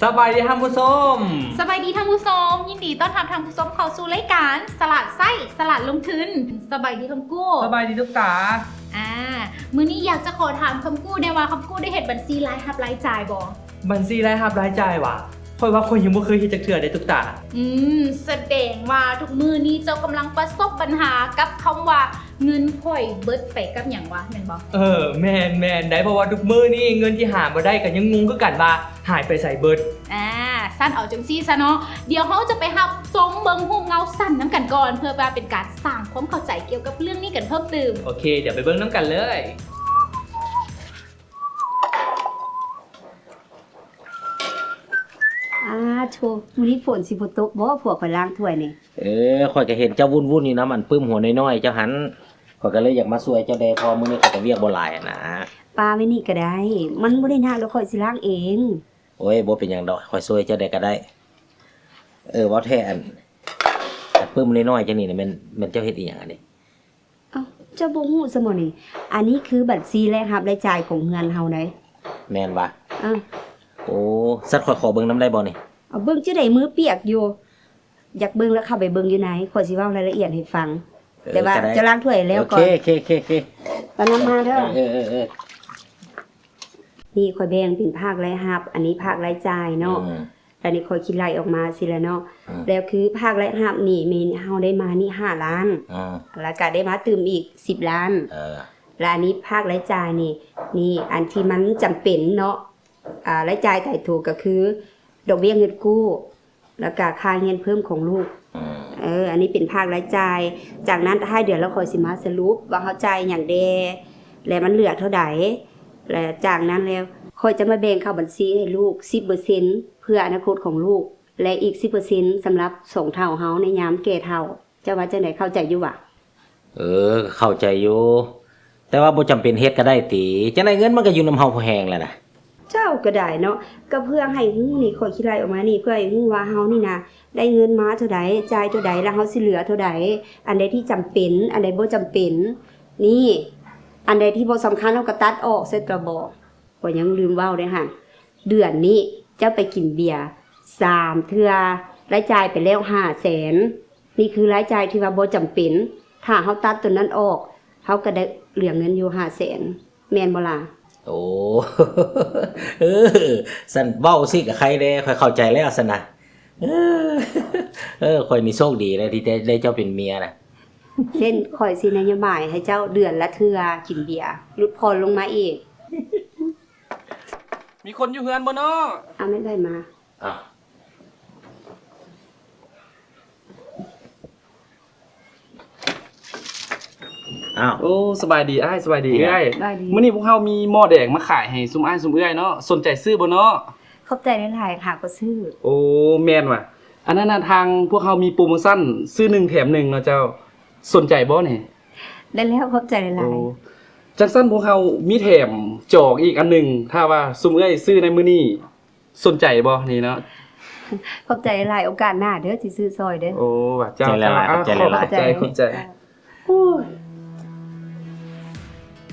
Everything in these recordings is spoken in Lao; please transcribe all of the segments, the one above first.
ສະບາຍດີທ່ານຜູ້ຊົມ. ສະບາຍດີທ່ານຜູ້ຊົມ, ຍິນດີຕ້ອນຮັບທ່ານຜູ້ຊົມເຂົ້າສູ່ລາຍການສະຫຼາດໃຊ້ ສະຫຼາດລົງທຶນ. ສະບາຍດີຄຳກູ້. ສະບາຍດີຕຸກຕາ. ອ່າ ມື້ນີ້ຢາກຈະຂໍຖາມຄຳກູ້ແດ່ວ່າ ຄຳກູ້ໄດ້ເຮັດບັນຊີລາຍຮັບລາຍຈ່າຍບໍ່? ບັນຊີລາຍຮັບລາຍຈ່າຍຫວາ? ຂ້ອຍວ່າຂ້ອຍຍັງບໍ່ເຄີຍເຮັດຈັກເທື່ອເດ້ຕຸກຕາ. ອືມ ສະແດງວ່າທຸກມື້ນີ້ເຈົ້າກຳລັງປະສົບບັນຫາກັບຄຳວ່າ ເງິນຂ້ອຍເບິດໄປກັບຫຍັງວະ ແມ່ນບໍ່? ເອີ ແມ່ນໆ ໄດ໋ ເພາະວ່າທຸກມື້ນີ້ເງິນທີ່ຫາມາໄດ້ກໍຍັງງົງຄືກັນວ່າຫາຍໄປໃສເບິດ. ອ່າ ຊັ້ນເອົາຈັ່ງຊີ້ຊະເນາະ, ດຽວເຮົາຈະໄປຮັບຊົມເບິ່ງຮູບເງົາຊັ້ນນຳກັນກ່ອນ ເພື່ອວ່າເປັນການສ້າງຄວາມເຂົ້າໃຈກ່ຽວກັບເລື່ອງນີ້ກັນເພີ່ມຕື່ມ. ໂອເຄ ດຽວໄປເບິ່ງນຳກັນເລີຍ. ອາໂທ້ ມື້ນີ້ຝົນຊິບໍ່ຕົກບໍ່ ພວກຂ້ອຍລ້າງຖ້ວຍນີ້? ເອີ ຂ້ອຍກໍເຫັນເຈົ້າວຸ້ນໆຢູ່ນຳອັນປຶ້ມຫົວນ້ອຍໆເຈົ້າຫັ້ນ, ຂ້ອຍກໍເລີຍຢາກມາຊ່ວຍເຈົ້າແດ່ ເພາະມື້ນີ້ຂ້ອຍກໍວຽກບໍ່ຫຼາຍຫັ້ນນາ. ປາໄວ້ນີ້ກໍໄດ້, ມັນບໍ່ໄດ້ໜັກດອກ ຂ້ອຍຊິລ້າງເອງ. ໂອ້ຍ ບໍ່ເປັນຫຍັງດອກ, ຂ້ອຍຊ່ວຍເຈົ້າແດ່ກໍໄດ້. ເອີ ເວົ້າແທ້ ອັນ ອັນປຶ້ມນ້ອຍໆເຈົ້ານີ້ນະ ແມ່ນ ແມ່ນເຈົ້າເຮັດອີ່ຫຍັງອັນນີ້? ເອົ້າ ເຈົ້າບໍ່ຮູ້ຊະບໍນີ້? ອັນນີ້ຄືບັນຊີລາຍຮັບລາຍຈ່າຍຂອງເຮືອນເຮົາໃດ໋. ແມ່ນຫວາ? ເອີ. ໂອ້ ສັດ ຂ້ອຍຂໍເບິ່ງນຳໄດ້ບໍ່ນີ້? ເອົາ ເບິ່ງຈັ່ງໃດ ມືປຽກຢູ່. ຢາກເບິ່ງແລ້ວເຂົ້າໄປເບິ່ງຢູ່ໃນ, ຂ້ອຍຊິເວົ້າລາຍລະອຽດໃຫ້ຟັງ. ເອີ ແຕ່ວ່າເຈົ້າລ້າງຖ້ວຍແລ້ວກ່ອນ. ໂອເຄ ໂອເຄ ໂອເຄ ໂອເຄ. ຕອນນັ້ນມາເດີ. ເອີ ເອີ ເອີ ເອີ. ນີ້ຂ້ອຍແບ່ງເປັນພາກລາຍຮັບ, ອັນນີ້ພາກລາຍຈ່າຍເນາະ. ອືມ. ແລ້ວນີ້ຂ້ອຍຄິດໄລ່ອອກມາຊີ້ແຫຼະເນາະ. ອືມ. ແລ້ວຄືພາກລາຍຮັບນີ້ ແມ່ນເຮົາໄດ້ມານີ້ຫ້າລ້ານ. ອືມ. ແລ້ວກະໄດ້ມາຕື່ມອີກສິບລ້ານ. ເອີ. ແລ້ວອັນນີ້ພາກລາຍຈ່າຍນີ້ ນີ້ອັນທີ່ມັນຈຳເປັນເນາະ, ອ່າ ລາຍຈ່າຍຕາຍໂຕກໍຄື ດອກເບ້ຍເງິນກູ້ ແລ້ວກະຄ່າຮຽນເພີ່ມຂອງລູກ. ອືມ. ເອີ ອັນນີ້ເປັນພາກລາຍຈ່າຍ. ຈາກນັ້ນທ້າຍເດືອນແລ້ວຂ້ອຍຊິມາສະຫຼຸບວ່າເຮົາຈ່າຍຫຍັງແດ່ ແລະ ມັນເຫຼືອເທົ່າໃດ. ແລະ ຈາກນັ້ນແລ້ວ ຂ້ອຍຈະມາແບ່ງເຂົ້າບັນຊີໃຫ້ລູກສິບເປີເຊັນ ເພື່ອອະນາຄົດຂອງລູກ ແລະ ອີກສິບເປີເຊັນ ສຳລັບສອງເຖົ້າເຮົາໃນຍາມແກ່ເຖົ້າ. ເຈົ້າວ່າຈັ່ງໃດ? ເຂົ້າໃຈຢູ່ຫວາ? ເອີ ເຂົ້າໃຈຢູ່, ແຕ່ວ່າບໍ່ຈຳເປັນເຮັດກໍໄດ້ຕິ? ຈັ່ງໃດເງິນມັນກໍຢູ່ນຳເຮົາພໍແຮງແລ້ວນະ. ເຈົ້າກໍໄດ້ເນາະ, ກໍເພື່ອໃຫ້ຮູ້ນີ້ ຂ້ອຍຄິດໄລ່ອອກມານີ້ ເພື່ອໃຫ້ຮູ້ວ່າເຮົານີ້ນະ ໄດ້ເງິນມາເທົ່າໃດ ຈ່າຍເທົ່າໃດ ແລ້ວເຮົາຊິເຫຼືອເທົ່າໃດ, ອັນໃດທີ່ຈຳເປັນ ອັນໃດບໍ່ຈຳເປັນ. ນີ້ ອັນໃດທີ່ບໍ່ສຳຄັນເຮົາກໍຕັດອອກ ແຊະຕົວະບໍ່. ຂ້ອຍຍັງລືມເວົ້າເດ້ຫັ້ນ, ເດືອນນີ້ເຈົ້າໄປກິນເບຍສາມເທື່ອ ລາຍຈ່າຍໄປແລ້ວຫ້າແສນ. ນີ້ຄືລາຍຈ່າຍທີ່ວ່າບໍ່ຈຳເປັນ, ຖ້າເຮົາຕັດໂຕນັ້ນອອກ ເຮົາກໍໄດ້ເຫຼືອເງິນຢູ່ຫ້າແສນ ແມ່ນບໍ່ລະ? ໂອ້ ເອີ ຊັ້ນເວົ້າຊີ້ກໍໄຄແດ່, ຂ້ອຍເຂົ້າໃຈແລ້ວຊັ້ນນະ. ເອີ ເອີ ຂ້ອຍນີ້ໂຊກດີແລ້ວທີ່ໄດ້ ໄດ້ເຈົ້າເປັນເມຍນະ. ເຊັ່ນ ຂ້ອຍຊິນະໂຍບາຍໃຫ້ເຈົ້າເດືອນລະເທື່ອກິນເບຍ, ຫຼຸດຜ່ອນລົງມາອີກ. ມີຄົນຢູ່ເຮືອນບໍ່ເນາະ? ເອົາແມ່ນໃຜມາ? ອ້າວ ອ້າວ ໂອ້ ສະບາຍດີອ້າຍ, ສະບາຍດີເອື້ອຍ. ສະບາຍດີ. ມື້ນີ້ພວກເຮົາມີໝໍ້ແດງມາຂາຍໃຫ້ຊຸມອ້າຍຊຸມເອື້ອຍເນາະ, ສົນໃຈຊື້ບໍ່ເນາະ? ຂອບໃຈຫຼາຍໆ, ຫາກໍຊື້. ໂອ້ ແມ່ນຫວາ? ອັນນັ້ນນະ ທາງພວກເຮົາມີໂປຣໂມຊັນຊື້ໜຶ່ງແຖມໜຶ່ງເນາະເຈົ້າ, ສົນໃຈບໍ່ນີ້? ໄດ້ແລ້ວ, ຂອບໃຈຫຼາຍໆ. ໂອ້ ຈັ່ງຊັ້ນພວກເຮົາມີແຖມຈອງອີກອັນໜຶ່ງ, ຖ້າວ່າຊຸມເອື້ອຍຊື້ໃນມື້ນີ້ ສົນໃຈບໍ່ນີ້ເນາະ? ຂອບໃຈຫຼາຍ, ໂອກາດໜ້າເດີ ຊິຊື້ຊ່ອຍເດີ. ໂອ້ ວ່າເຈົ້າ, ຂອບໃຈຫຼາຍໆ, ຂອບໃຈ, ຂອບໃຈ.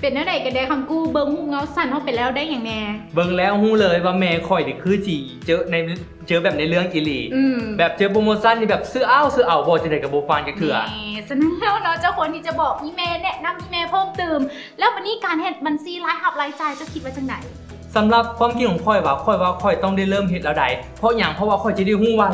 ເປັນແນວໃດກັນແດ່ຄຳກູ້? ເບິ່ງຮູບເງົາຊັ້ນເຮົາໄປແລ້ວໄດ້ຫຍັງແດ່? ເບິ່ງແລ້ວຮູ້ເລີຍວ່າແມ່ຂ້ອຍນີ້ຄືຊິເຈີໃນ ເຈີແບບໃນເລື່ອງອີ່ຫຼີ. ອືມ. ແບບເຈີໂປຣໂມຊັນນີ້ແບບຊື້ເອົາ ຊື້ເອົາ ເວົ້າຈັ່ງໃດກໍບໍ່ຟັງຈັກເທື່ອ. ນີ້ ສະນັ້ນແລ້ວເນາະ ເຈົ້າຄວນທີ່ຈະບອກອີ່ແມ່ ແນະນຳອີ່ແມ່ເພີ່ມຕື່ມ. ແລ້ວບັດນີ້ການເຮັດບັນຊີລາຍຮັບລາຍຈ່າຍ ເຈົ້າຄິດວ່າຈັ່ງໃດ? ສຳລັບຄວາມຄິດຂອງຂ້ອຍວ່າ ຂ້ອຍວ່າຂ້ອຍຕ້ອງໄດ້ເລີ່ມເຮັດແລ້ວໃດ໋. ເພາະຫຍັງ? ເພາະວ່າຂ້ອຍຈະໄດ້ຮູ້ວ່າ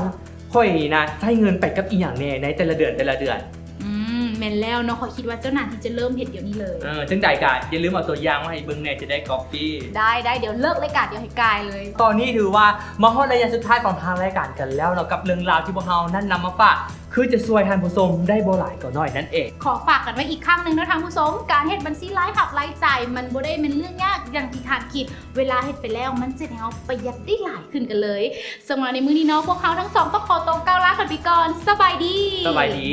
ຂ້ອຍນີ້ນະ ໃຊ້ເງິນໄປກັບອີ່ຫຍັງແດ່ໃນແຕ່ລະເດືອນ ແຕ່ລະເດືອນ. ອືມ ແມ່ນແລ້ວເນາະ, ຂ້ອຍຄິດວ່າເຈົ້າໜ້າທີ່ຈະເລີ່ມເຮັດດຽວນີ້ເລີຍ. ເອີ ຈັ່ງໃດກະຢ່າລືມເອົາຕົວຢ່າງມາໃຫ້ເບິ່ງແດ່ ຈະໄດ້ກັອບປີ້. ໄດ້ໆ ດຽວເລີກລາຍການດຽວໃຫ້ກາຍເລີຍ. ຕອນນີ້ຖືວ່າມາຮອດໄລຍະສຸດທ້າຍຂອງທາງລາຍການກັນແລ້ວເນາະ ກັບເລື່ອງລາວທີ່ພວກເຮົານັ້ນນຳມາຝາກ ຄືຈະຊ່ວຍທ່ານຜູ້ຊົມໄດ້ບໍ່ຫຼາຍກໍໜ້ອຍນັ້ນເອງ. ຂໍຝາກກັນໄວ້ອີກຄັ້ງໜຶ່ງເນາະທ່ານຜູ້ຊົມ, ການເຮັດບັນຊີລາຍຮັບລາຍຈ່າຍ ມັນບໍ່ໄດ້ແມ່ນເລື່ອງຍາກຢ່າງທີ່ທ່ານຄິດ. ເວລາເຮັດໄປແລ້ວ ມັນຈະເຮັດໃຫ້ເຮົາປະຢັດໄດ້ຫຼາຍຂຶ້ນກັນເລີຍ. ສຳລັບໃນມື້ນີ້ເນາະ ພວກເຮົາທັງສອງຕ້ອງຂໍຕົວກ່າວລາກັນໄປກ່ອນ. ສະບາຍດີ. ສະບາຍດີ.